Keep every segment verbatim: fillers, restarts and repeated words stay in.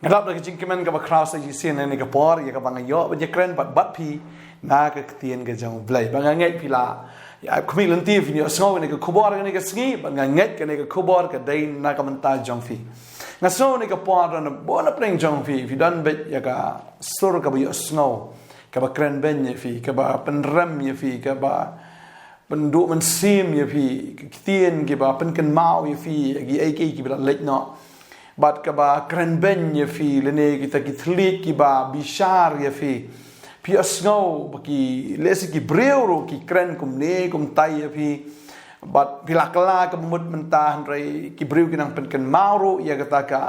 Nga dap da ka jingkmen kaba khraw sa shisien ha kane ka por, ïa kaba nga ïoh ban ïakren bad bad phi na ka ktien ka jong U Blei. Ba nga ngeit phi la ïa khmih lynti phin ïohsngew ïa kane ka khubor ha kane ka sngi, bad nga ngeit kane ka khubor ka dei na ka bynta jong phi. Nga sngew ha kane ka por don bun na pdeng jong phi, phi don beit ïa ka sur kaba ïohsngew, kaba kren beiñ ïa phi, kaba pynrem ïa phi, kaba pynduh mynsiem ïa phi, ki ktien kiba pynkynmaw ïa phi ïa kiei kiei kiba la leit noh. Bad kaba kren beiñ ïa phi, lane kita ki thylliej kiba bishar ïa phi. Phi ïohsngew ba ki, lehse ki briew ruh ki kren kumne kumtai ïa phi. Bad phi la kylla kaba mut mynta, hynrei ki briew ki nang pynkynmaw ruh ïa kata ka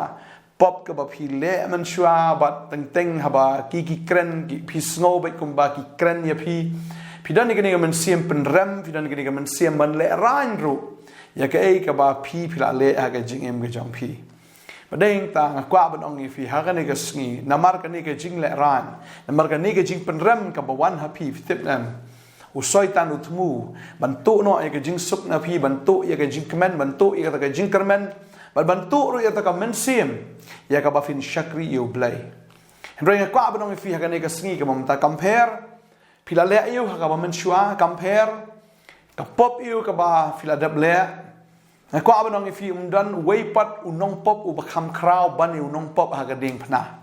pop kaba phi leh mynshuwa, bad teng teng haba ki, ki kren, ki, phi sngew beit kumba ki kren ïa phi. Phi don ïa kane ka mynsiem pynrem, phi don ïa kane ka mynsiem ban lehraiñ ruh ïa kaei kaba phi, phi la leh ha ka jingim ka jong phi. Bad dei nangta nga kwah ban ong ïa phi ha kane ka sngi, namar kane ka jinglehraiñ, namar kane ka jingpynrem kaba wan ha phi, phi tip ne em, u Soitan u thmu ban tuh noh ïa ka jingsuk na phi, ban tuh ïa ka jingkmen, ban tuh ïa kata ka jingkyrmen, bad ban tuh ruh ïa kata ka mynsiem ïa kaba phin shakri ïa U Blei. Hynrei nga kwah ban ong ïa phi ha kane ka sngi kaba mynta, kam pher phi la leh aïu ha kaba mynshuwa, kam pher ka pop aïu kaba phi la dep leh. Nga kwah ban ong ïa phi, ym don uwei pat u nongpop uba kham khraw ban ïa u nongpop ha ka diengphna.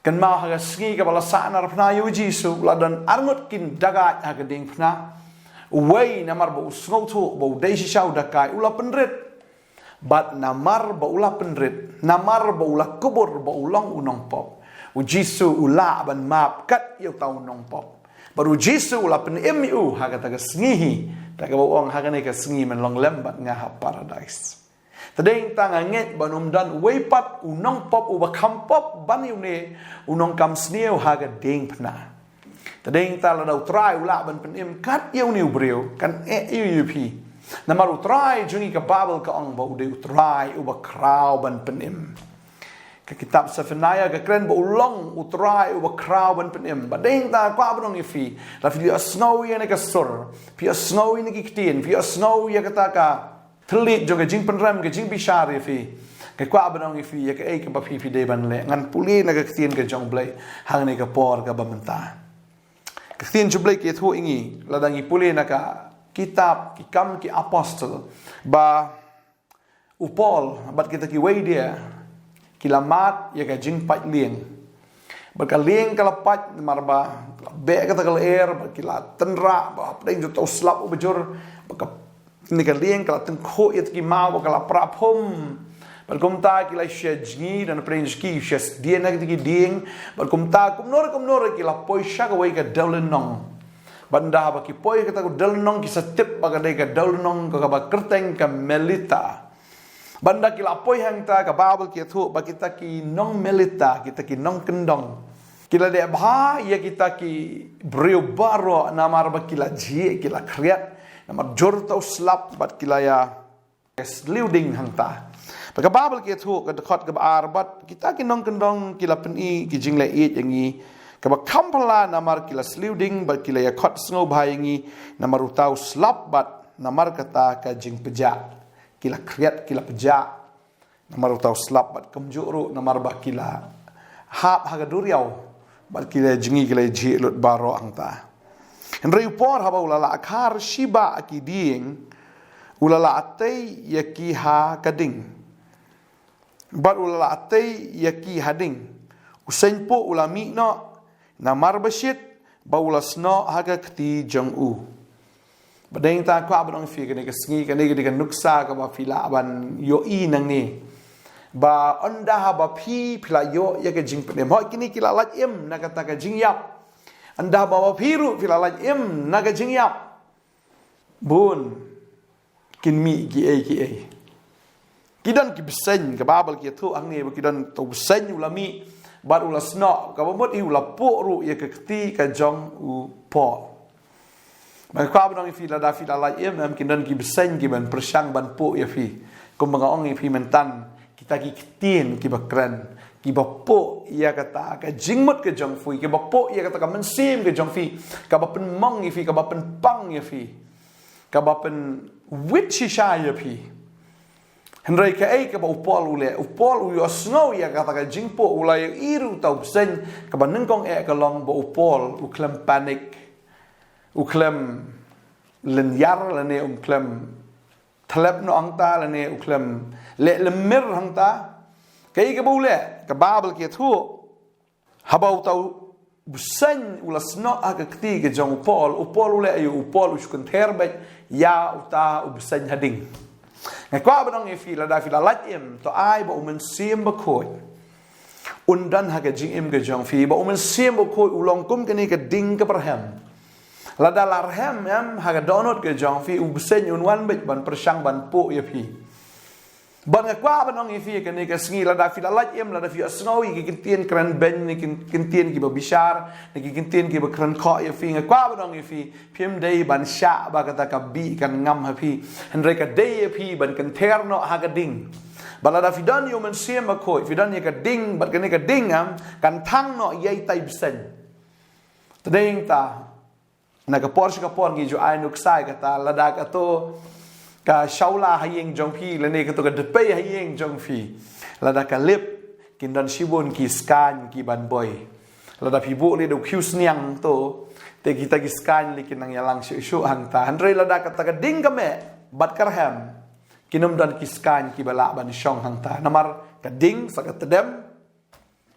Kynmaw ha ka sngi kaba la sahnarphna ïa U Jisu, la don arngut ki dakaid ha ka diengphna. Uwei namar ba u sngewthuh ba u dei shisha u dakaid, u la pynrit. Bad namar ba u la pynrit, namar ba u la kubur ba u long u nongpop, U Jisu u lah ban map kat ïa uta u nongpop. Bad U Jisu u la pynim ïa u ha kata ka sngi hi, da kaba u ong, ha kane ka sngi men long lem bad nga ha Paradais. Te dei nangta nga ngeit ba ym don uwei pat u nongpop uba kham pop ban ïa une u nongkam sniew ha ka diengphna. Te dei nangta lada U Trai u lah ban pynim kat ïa une u briew, kan eh aïu ïa phi? Namar U Trai jong ngi ka Baibl ka ong ba u dei U Trai uba khraw ban pynim. Ka kitab Sephaniah ka kren ba u long U Trai uba khraw ban pynim. Bad dei nangta kwah ban ong ïa phi, lada phi ïohsngew ïa kane ka sur, phi ïohsngew ïa kine ki ktien, phi ïohsngew ïa kata ka thylliej jong ka jingpynrem, ka jingbishar ïa phi, nga kwah ban ong ïa phi ïa kaei kaba phi, phi dei ban leh. Ngan pule na ka ktien ka jong U Blei ha kane ka por kaba mynta. Ka ktien jong U Blei ka ïathuh ïa ngi, lada ngi pule na ka kitab Ki Kam ki Apostol, ba u Paul bad kita kiwei de ki la mad ïa ka jingpait lieng. Bad ka lieng ka la pait namar ba la beh kata ka lyer, bad ki la tynrah, ba hapdeng jong uta u slap uba jur, bad ka, kane ka lieng ka la tyngkhuh ïa kita ki maw, bad ka la pra phum. Bad kumta ki la shu ïa jngi, don hapdeng jong ki, shu ïa sdien na kita ki dieng. Bad kumta kumno re kumno re ki la poi sha kawei ka dewlynnong. Bad ynda haba ki poi kata ka dewlynnong, ki sa tip ba ka dei ka dewlynnong kaba kyrteng ka Melita. Bad ynda ki la poi hangta, ka Baibl ka ïathuh ba kita ki nong Melita, kita ki nongkyndong, ki la dei bha ïa kita ki briew baroh, namar ba ki la jhieh, ki la khriat namar jur uta u slap, bad ki la ïa sliu ding hangta. Bad ka Baibl ka ïathuh, ka dkhot kaba ar, bad kita ki nongkyndong ki la pyni ki jingleh ïeit ïa ngi kaba kham phylla, namar ki la sliu ding, bad ki la ïa khot sngewbha ïa ngi namar uta u slap, bad namar kata ka jingpjah. Ki la khriat, ki la pjah namar uta u slap, bad kumjuh ruh namar ba ki la hap ha ka duriaw, bad ki la jngi, ki la jhieh lut baroh hangta. Hynrei u Paul haba u la lah khar shiba ki dieng, u la lah tei ïa ki ha ka ding. Bad u la lah tei ïa ki ha ding. U seiñ puh u la mih noh, namar ba shit ba u la snoh ha ka kti jong u. Bad dei nangta kwah ban ong ïa phi kane ka sngi, kane ka dei ka nuksa kaba phi lah ban ïohi nangne. Ba ynda haba phi, phi la ïoh ïa ka jingpynim, hooid kine ki la lait im na kata ka jingïap. Ynda haba phi ruh phi la lait im na ka jingïap, bun kin mih kiei kiei. Ki don ki bseiñ, ka Baibl ka ïathuh hangne ba ki don, uta u bseiñ u la mih bad u la snoh, kaba mut hi u la puh ruh ïa ka kti ka jong u Paul. Bad nga kwah ban ong ïa phi, lada phi la lait im, em, kin don ki bseiñ kiban pyrshang ban puh ïa phi. Kumba nga ong ïa phi mynta, kita ki ktien kiba kren, kiba puh ïa kata ka jingmut ka jong phi, kiba puh ïa kata ka mynsiem ka jong phi, kaba pynmong ïa phi, kaba pynpang ïa phi, kaba pynwit shisha ïa phi. Hynrei kaei kaba u Paul u leh? U Paul u ïohsngew ïa kata ka jingpoh, u la ïohi ruh uta u bseiñ. Kaba nyngkong eh ka long ba u Paul u khlem panic, u khlem lynñiar lane u khlem thlep noh hangta lane u khlem leh lymir hangta. Kaei kaba u leh? Ka Baibl ka ïathuh, haba uta u bseiñ u la snoh ha ka kti ka jong u Paul, u Paul u leh aïu? U Paul u shu kynther beit ïa uta u bseiñ ha ding. Nga kwah ban ong ïa phi, lada phi la lait im, to ai ba u Mynsiem Bakhuid un don ha ka jingim ka jong phi, ba u Mynsiem Bakhuid u long kum kane ka ding kaba rhem. Lada la rhem em ha ka dohnud ka jong phi, u bseiñ un wan beit ban pyrshang ban poh ïa phi. Bad nga kwah ban ong ïa phi kane ka sngi, lada phi la lait im, lada phi ïohsngew ïa ki ktien kren beiñ, ne ki ktien kiba bishar, ne ki ktien kiba kren khoh ïa phi, nga kwah ban ong ïa phi, phim dei ban shah ba kata ka bih kan ngam ha phi. Hynrei ka dei ïa phi ban kynther noh ha ka ding. Bad lada phi don ïa u Mynsiem Bakhuid, phi don ïa ka ding, bad kane ka ding em kan thang noh ïa itai bseiñ. Te dei ïa kata, na ka por sha ka por ngi ju ai nuksa ïa kata, lada kato ka shawla ha ïing jong phi lane kato ka dpei ha ïing jong phi, lada ka lip, kin don shibun ki skaiñ kiban boi. Lada phi buh lei da u khiew sniang to, te kita ki skaiñ lei kin nang ïalang shuh shuh hangta. Hynrei lada kata ka ding ka meh bad ka rhem, kin ym don ki skaiñ kiba lah ban shong hangta. Namar ka ding sa ka tdem,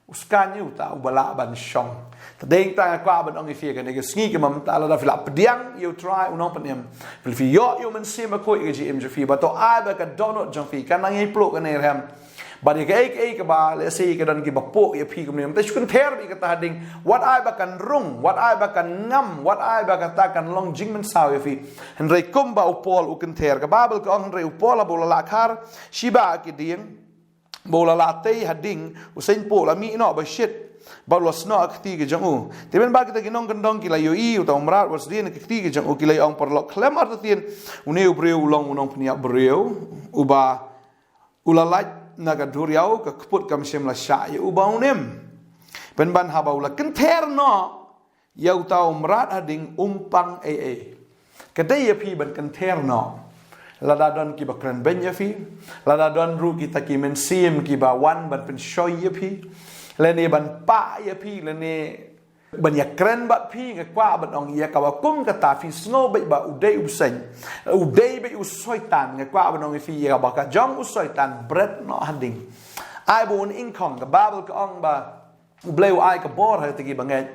u skaiñ uta uba lah ban shong. Te dei ïa kata nga kwah ban ong ïa phi kane ka sngi, ka mynta lada phi la pdiang ïa u Trai u Nongpynim, phi ïoh ïa u Mynsiem Bakhuid ha ka jingim jong phi, ba to ai ba ka dohnud jong phi kan nang ïai pluh, kan nang ïai rhem. Bad ïa kaei kaei kaba lehse ka don kiba poh ïa phi kumne, te shu kynther beit ïa kata ha ding. Wat ai ba kan rung, wat ai ba kan ngam, wat ai ba kata kan long jingmynsaw ïa phi. Hynrei kumba u Paul u kynther, ka Baibl ka ong, hynrei u Paul haba u la lah khar shiba ha ki dieng, ba u la lah tei ha ding, u seiñ poh u la mih noh ba shit, bad u la snoh ha ka kti ka jong u. Te mynba kita ki nongkyndong ki la ïohi, uta u mrad wat sdien ha ka kti ka jong u, ki la ong, paralok, khlem artatien, une u briew u long u nongpynïap briew, uba u la lait na ka duriaw, ka kput kam shym la shah ïa u ba un im. Pynban haba u la kynther noh ïa uta u mrad ha ding, um pang ei ei. Ka dei ïa phi ban kynther noh. Lada don kiba kren beiñ ïa phi, lada don ruh kita ki mynsiem kiba wan ban pynshoi ïa phi, lane ban pah ïa phi, lane ban ïakren bad phi, nga kwah ban ong ïa kaba kum kata phi sngew beit ba u dei u bseiñ, u dei beit u soitan, nga kwah ban ong ïa phi, ïa kaba ka jong u soitan bret noh ha ding. Ai ba un ingkhong, ka Baibl ka ong ba U Blei u ai ka bor ha kita ki bangeit.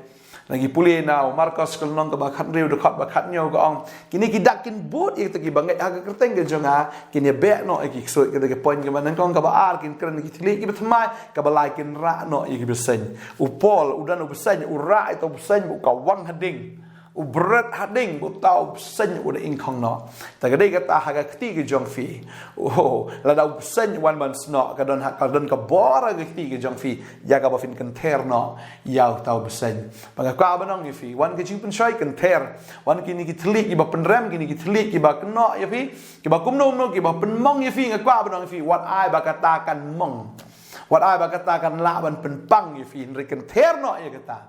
Ngi pule na u Markos ka lynnong kaba khathynriew dkhot ba khathynñiew ka ong, kine ki dak kin bud ïa kita ki bangeit ha ka kyrteng ka jong nga, kin ïabeh noh ïa ki ksuid. Kita ki point kaba nyngkong. Kaba ar, kin kren ïa ki thylliej kiba thymmai. Kaba lai, kin rah noh ïa ki bseiñ. U Paul u don u bseiñ, u rah ïa uta u bseiñ ba u kawang ha ding, u bret ha ding, ba uta u bseiñ u da ingkhong noh. Te ka dei kata ha ka kti ka jong phi. Oh, lada u bseiñ u wan ban snoh, ka don ha, ka don ka bor ha ka kti ka jong phi ïa kaba phin kynther noh ïa uta u bseiñ. Ba nga kwah ban ong ïa phi, wan ka jingpynshoi, kynther. Wan kine ki thylliej kiba pynrem, kine ki thylliej kiba kynnoh ïa phi, kiba kumno kumno kiba pynmong ïa phi, nga kwah ban ong ïa phi, wat ai ba kata kan mong. Wat ai ba kata kan lah ban pynpang ïa phi, hynrei kynther noh ïa kata.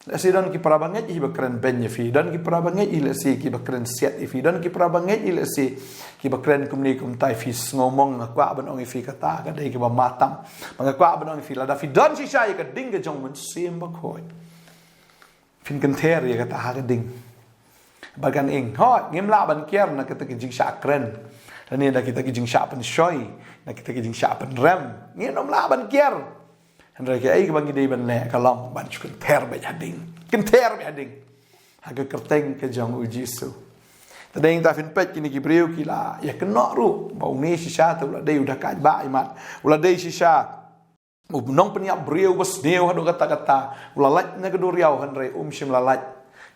Lehse don ki para bangeit hi ba kren beiñ ïa phi, don ki para bangeit hi lehse kiba kren siat ïa phi, don ki para bangeit hi lehse kiba kren kumne kumtai, phi sngew mong. Nga kwah ban ong ïa phi, kata ka dei kaba ma tam. Ba nga kwah ban ong ïa phi, lada phi don shisha ïa ka ding ka jong u Mynsiem Bakhuid, phin kynther ïa kata ha ka ding. Ba kan ing, hooid, ngim lah ban kiar na kita ki jingshah kren, lane na kita ki jingshah pynshoi, na kita ki jingshah pynrem. Ngim lah ban kiar. Hynrei kaei kaba ngi dei ban leh ka long ban shu kynther beit ha ding. Kynther beit ha ding. Ha ka kyrteng ka jong u Jisu. Te dei, nangta phin peit, kine ki briew ki la ïakynnoh ruh ba une shisha te u la dei u dakaid ba imat. U la dei shisha u nongpynïap briew ba sniew haduh katta katta. U la lait na ka duriaw, hynrei um shym la lait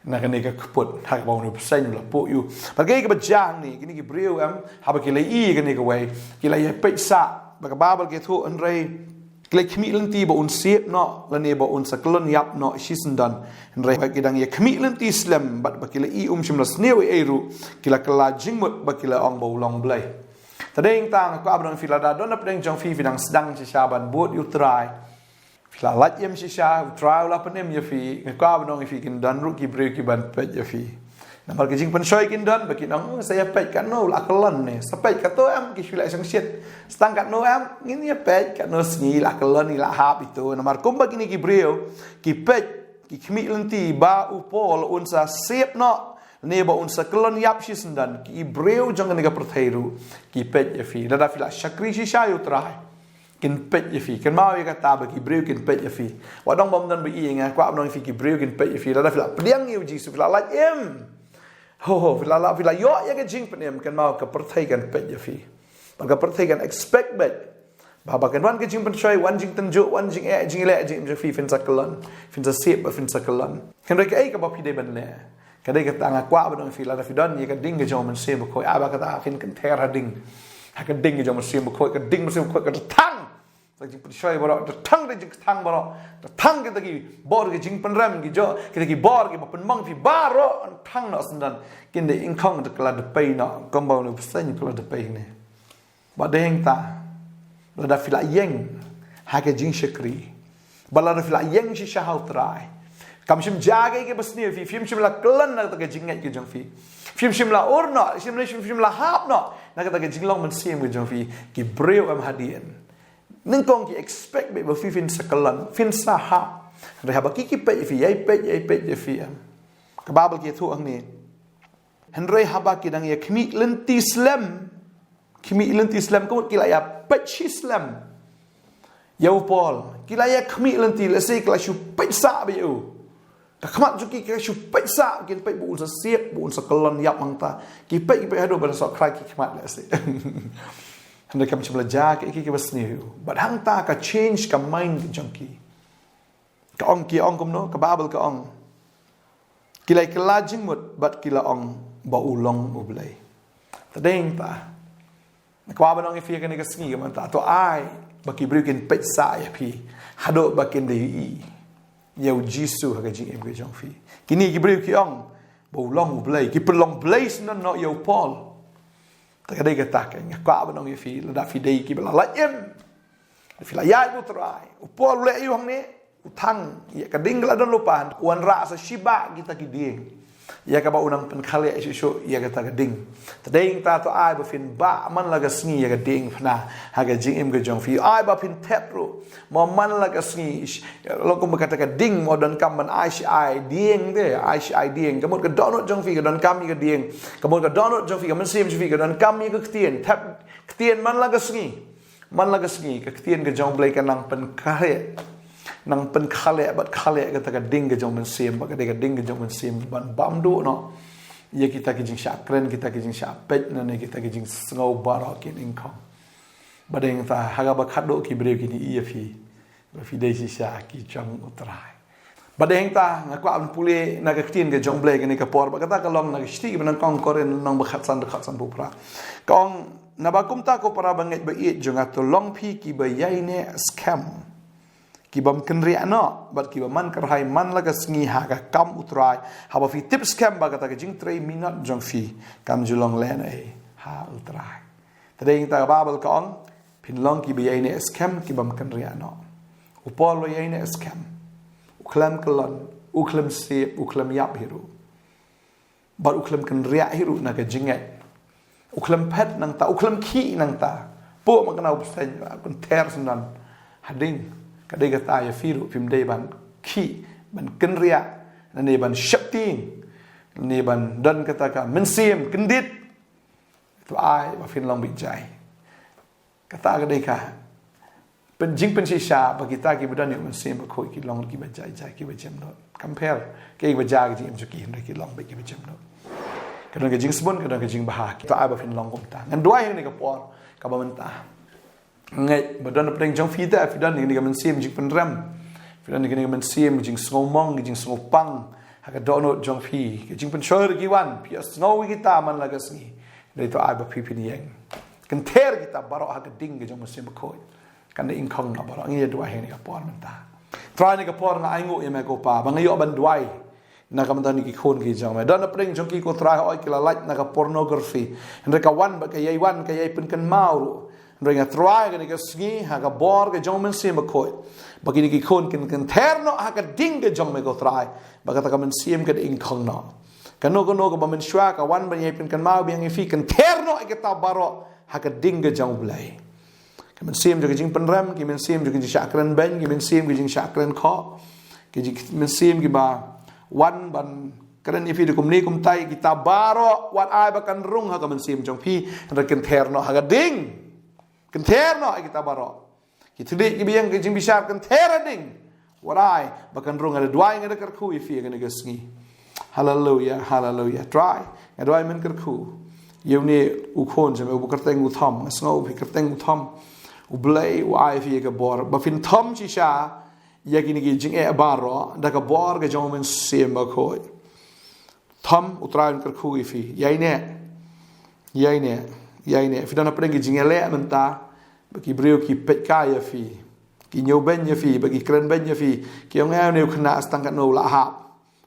na kane ka kput, ha kaba une u bseiñ u la poh ïa u. Bad kaei kaba jia hangne, kine ki briew em, haba ki la ïohi kane kawei, ki la ïapeit sah, ba ka Baibl ka ïathuh, hynrei ki la khmih lynti ba un siat noh lane ba un sa kyllon ïap noh shisyndon. Hynrei ba ki dang ïakhmih lynti slem, bad ba ki la ïohi um shym la sniew ei ei ruh, ki la kylla jingmut, ba ki la ong ba u long blei. Te dei, nangta nga kwah ban ong ïa phi, lada don hapdeng jong phi, phi dang sdang shisha ban bud ïa u Trai, phi la lait im shisha, u Trai u la pynim ïa phi, nga kwah ban ong ïa phi, kin don ruh ki briew kiban peit ïa phi. Namar ki jingpynshoi kin don, ba kin ong, "Oh, sa ïa peit katno la kyllon ne. Sa peit katno em ki shu leh shongshit. Sa tang katno em, ngin ïa peit katno sngi la kyllon, la hap ito." Namar kumba kine ki briew ki peit, ki khmih lynti ba u Paul un sa sep noh, ne ba un sa kyllon ïap shisyndon. Ki briew jong kane ka pyrthei ruh ki peit ïa phi. Lada phi la shakri shisha ïa u Trai, kin peit ïa phi. Kynmaw ïa kata, ba ki briew kin peit ïa phi. Wat ong bym don ba ïeit, nga kwah ban ong ïa phi, ki briew kin peit ïa phi. Lada phi la pdiang ïa u Jisu, phi la lait im, ho ho, phi la, la, phi la ïoh ïa ka jingpynim, kynmaw ka pyrthei kan peit ïa phi. Bad ka pyrthei kan expect beit ba, ba kan wan ka jingpynshoi, wan jingtynjuh, wan jingeh, jingleh jingim jong phi, phin sa kyllon, phin sa sep, phin sa kyllon. Hynrei kaei kaba phi dei ban leh? Ka dei kata, nga kwah ban ong ïa phi, lada phi don ïa ka ding ka jong u Mynsiem Bakhuid, ai ba kata phin kynther ha ding, ha ka ding ka jong u Mynsiem Bakhuid. Ka ding Mynsiem Bakhuid ka thang da jingpynshoi baroh, ka thang da jingkthang baroh, ka thang kita ki bor ki jingpynrem ki jong, kita ki bor kiba pynmong ïa phi baroh, thang noh syndon. Kin da ingkhong, da kylla da pei noh, kumba une u bseiñ u kylla da pei ne. Bad dei hangta, lada phi la ïeng ha ka jingshakri, bad lada phi la ïeng shisha ha u Trai, kam shym jia kaei kaba sniew ïa phi, phim shym la kyllon na kata ka jingngeit ka jong phi, phim shym la ur noh, phim, phim shym la hap noh na kata ka jinglong mynsiem ka jong phi, ki briew em hadien, nyngkong ki expect beit ba phi phin sa kyllon, phin sa hap. Hynrei haba ki, ki peit ïa phi, ïai peit, ïai peit ïa phi em. Ka Baibl ka ïathuh hangne, hynrei haba ki dang ïa khmih lynti slem, khmih lynti slem, ka mut ki la ïa peit shi slem ïa u Paul. Ki la ïa khmih lynti, lehse ki la shu peit sah beit ïa u. Ka khmat jong ki ka shu peit sah, kin peit ba un sa sep, ba un sa kyllon ïap hangta. Ki peit, ki peit haduh ba la sohkhrai ki khmat lehse. Hynrei kam shym la jia kaei kaei kaba sniew ïa u. Bad hangta ka change ka mind ka jong ki. Ka ong, ki ong kumno, ka Baibl ka ong, ki la kylla jingmut bad ki la ong ba u long U Blei. Te dei hangta, nga kwah ban ong ïa phi kane ka sngi, ka mynta, to ai ba ki briew kin peit sah ïa phi haduh ba kin da ïohi ïa u Jisu ha ka jingim ka jong phi. Kine ki briew ki ong ba u long U Blei, ki pynlong Blei syndon noh ïa u Paul. Te ka dei kata, nga kwah ban ong ïa phi, lada phi dei kiba la lait im, phi la ïaid bad u Trai. U Paul u leh aïu hangne? U thang ïa ka ding ka la don lypa, u wanrah sa shibun kita ki dieng, ïa kaba u nang pynkhleh shuh shuh ïa kata ka ding. Te dei hangta, to ai ba phin bah man la ka sngi ïa ka diengphna ha ka jingim ka jong phi. Ai ba phin thep ruh, mo, man la ka sngi. Long kumba kata ka ding, mo, donkam ban ai shi ai dieng te, ai shi ai dieng. Ka mut ka dohnud jong phi ka donkam ïa ka dieng. Ka mut ka dohnud jong phi, ka mynsiem jong phi ka donkam ïa ka ktien. Thep ktien man la ka sngi. Man la ka sngi, ka ktien ka jong U Blei ka nang pynkhleh, nang pynkhleh bad khleh kata ka ding ka jong u mynsiem, bad ka dei ka ding ka jong u mynsiem ban bam duh noh ïa kita ki jingshah kren, kita ki jingshah peit, ne kita ki jingsngew baroh kin ingkhong. Bad dei hangta, ha kaba khadduh ki briew kin ïohi ïa phi ba phi dei shisha ki jong u Trai. Bad dei hangta, nga kwah ban pule na ka ktien ka jong U Blei kane ka por, bad kata ka long na ka shithi ba nyngkong Korinth lynnong ba khatsan, dkhot sanphew phra. Ka ong, naba kumta ko para bangeit ba ïeit jong nga, to long phi kiba ïaineh skhem, ki bym kynriah noh, bad kiba man kyrhai man la ka sngi ha ka kam u Trai, haba phi tip skhem ba kata ka jingtrei minot jong phi kam ju long lehnohei ha u Trai. Te dei hangta, ka Baibl ka ong, phin long kiba ïaineh skhem, ki bym kynriah noh. U Paul u ïaineh skhem. U khlem kyllon, u khlem sep, u khlem ïap hi ruh. Bad u khlem kynriah hi ruh na ka jingngeit. U khlem phet nangta, u khlem khih nangta. Pok ma kane u bseiñ, kynther syndon. Hadien, ka dei kata ïa phi ruh, phim dei ban khih, ban kynriah, ne ban sheptieng, ne ban don kata ka mynsiem kyndit. To ai ba phin long beit jai. Kata ka dei ka pyn-, jingpynshisha ba kita kiba don ïa u Mynsiem Bakhuid ki long kiba jai jai, kiba jem dohnud. Kam pher, kiba jia ka jingim jong ki, hynrei ki long beit kiba jem dohnud. Ka don ka jingsbun, ka don ka jingbha. To ai ba phin long kumta. Ngan duwai ha kane ka por kaba mynta. Ngeit ba don hapdeng jong phi te, phi don ïa kane ka mynsiem jingpynrem, phi don ïa kane ka mynsiem jingsngewmong, jingsngewpang ha ka dohnud jong phi. Ka jingpynshoi ruh ki wan, phi ïohsngew ïa kita man la ka sngi. Dei, to ai ba phi phin ïeng. Kynther kita baroh ha ka ding ka jong u Mynsiem Bakhuid. Kan da ingkhong na baroh. Ngin ïa duwai ha kane ka por mynta. Trai, ha kane ka por nga ainguh ïa me ko Pa ba nga ïoh ban duwai na ka bynta kine ki khun ki jong me. Don hapdeng jong ki ko Trai, hooid ki la lait na ka pornography. Hynrei ka wan bad ka ïai wan, ka ïai pynkynmaw ruh. Hynrei nga Trai, kane ka sngi ha ka bor ka jong u Mynsiem Bakhuid, ba kine ki khun kin kynther noh ha ka ding ka jong me ko Trai, ba kata ka mynsiem ka da ingkhong noh. Kano kano kaba mynshuwa ka wan ban ïai pynkynmaw biang ïa phi, kynther noh ïa kita baroh ha ka ding ka jong U Blei. Ka mynsiem jong ka jingpynrem, ka mynsiem jong ka jingshah kren beiñ, ka mynsiem ka jingshah kren khoh, ka jing mynsiem kiba wan ban kren ïa phi da kumne kumtai, kita baroh wat ai ba kan rung ha ka mynsiem jong phi, hynrei kynther noh ha ka ding. Kynther noh ïa kita baroh. Ki thylliej kiba ïeng ka jingbishar, kynther ha ding. Wat ai ba kan rung. Nga da duwai, nga da kyrkhu ïa phi ha kane ka sngi. Haleluya, haleluya. Trai, nga duwai men kyrkhu ïa une u khun jong me uba kyrteng u Thom. Nga sngew phi kyrteng u Thom. U Blei u ai phi ïa ka bor ba phin thom shisha ïa kine ki jingeh baroh da ka bor ka jong U Mynsiem Bakhuid. Thom, U Trai un kyrkhu ïa phi. Ïaineh. Ïaineh. Ïaineh. Phi don hapdeng ki jingïaleh mynta ba ki briew ki peit kai ïa phi, ki ñiew beiñ ïa phi, ba ki kren beiñ ïa phi, ki ong, "Eh, une u khynnah, sa tang katno u la hap,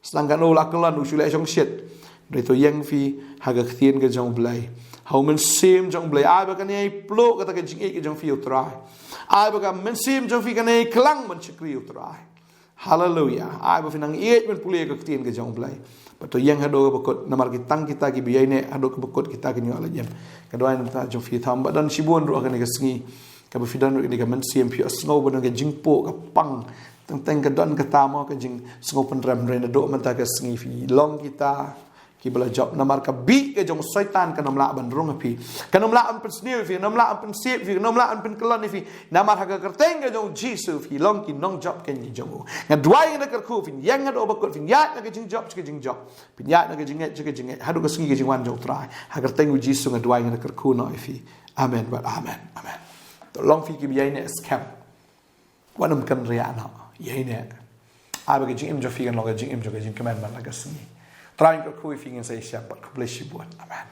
sa tang katno u la kyllon, u shu leh shongshit." Hynrei to ïeng phi ha ka ktien ka jong U Blei, ha U Mynsiem jong U Blei. Ai ba kan ïai pluh kata ka jingïeit ka jong phi, U Trai. Ai ba ka mynsiem jong phi kan ïai klang ban shakri, U Trai. Haleluya. Ai ba phin nang ïeit ban pule ïa ka ktien ka jong U Blei. Ba to ïeng haduh kaba kut, namar ki tang kita kiba ïaineh haduh kaba kut, kita kin ïoh la ïeng. Nga duwai namar kata jong phi Thom, ba don shibun ruh ha kane ka sngi kaba phi don ruh ïa kane ka mynsiem, phi ïohsngew ba don ka jingpuh ka pang. Teng teng ka don kata mo ka jingsngew pynrem, hynrei naduh mynta ka sngi phi long kita kiba la jop, namar ka bih ka jong u Soitan kan ym lah ban rung ha phi. Kan ym lah ban pynsniew ïa phi, kan ym lah ban pynsiep ïa phi, kan ym lah ban pynkyllon ïa phi. Namar ha ka kyrteng ka jong U Jisu phi long ki nongjop keiñ ki jong u. Nga duwai, nga da kyrkhu, phin ïeng haduh ba kut, phin ïaid na ka jingjop sha ka jingjop, phin ïaid na ka jingngeit sha ka jingngeit, haduh ka sngi ka jingwan jong U Trai. Ha ka kyrteng U Jisu nga duwai, nga da kyrkhu noh ïa phi. Amen bad amen. Amen. To long phi kiba ïaineh skhem. Wat nym kynriah noh, ïaineh. Ai ba ka jingim jong phi kan long ka jingim jong ka jingkmen man la ka sngi. Trai, nga kyrkhu ïa phi, ngin sa ïashem pat. Khublei shibun. Amen.